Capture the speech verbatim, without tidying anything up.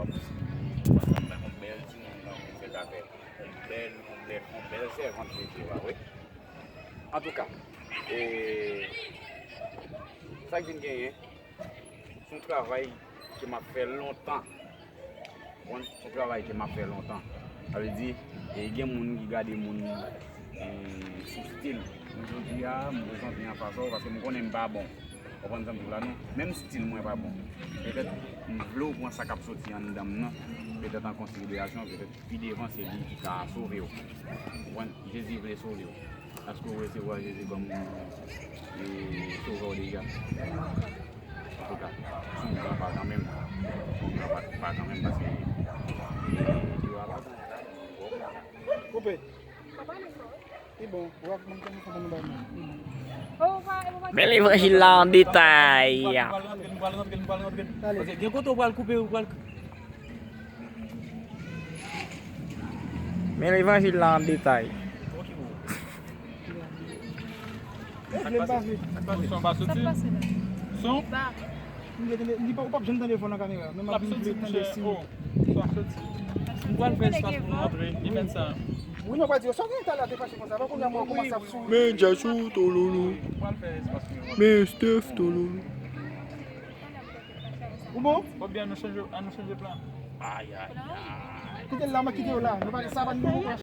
Yon bèl timoun nan, yon bèl, yon bèl, yon bèl sèvant de Dye, pa vre? Antouka, e, sa k vin genyen, se yon travay ke m ap fè lontan. Konprann? Se yon travay ke m ap fè lontan. Sa vle di, e, gen moun ki gade moun, e, sou stil. Mwen jodi a, m prezante an fas a w paske m konnen m pa bon. Konprann sa m di w la, non? Menm stil mwen pa bon. Petèt, m vle w pran sa k ap soti anndan m nan, petèt an konsiderasyon, petèt pi devan se li ki ka sove w. Konprann? Jezi vle sove w. Èske w resevwa Jezi kòm, e, sovè w deja? Antouka, se yon gran pa kanmenm. Se yon gran pa, pa kanmenm paske, e, yo ap Koupe. Li bon, w ap mwen konn sa nou bay mwen. Li bon. Men levanjil la an detay. Nou pral rantre, nou pral rantre, nou pral rantre. Paske gen kote w pral koupe, w pral Men levanjil la an detay. Sa k pase? Sa k pase? Son pa soti? Son? Li pa, ou p ap janm tande fò nan kamera. Men m ap vin vle tande si. Son ap soti. M pral fè espas pou nou antre. Li mèt sa. Wi, nou pral di yo, sa w gen talè a te fache konsa. Avan kounye a mwen kòmanse ap souri. Men Djachou tololo. M pral fè espas pou nou antre. Men Steph tololo. Ou bon? Fò byen nou chanje, an nou chanje plan. Ay, ay, ay. Kite l la, mwen kite yo la. Nou pa gen sa, pa n gen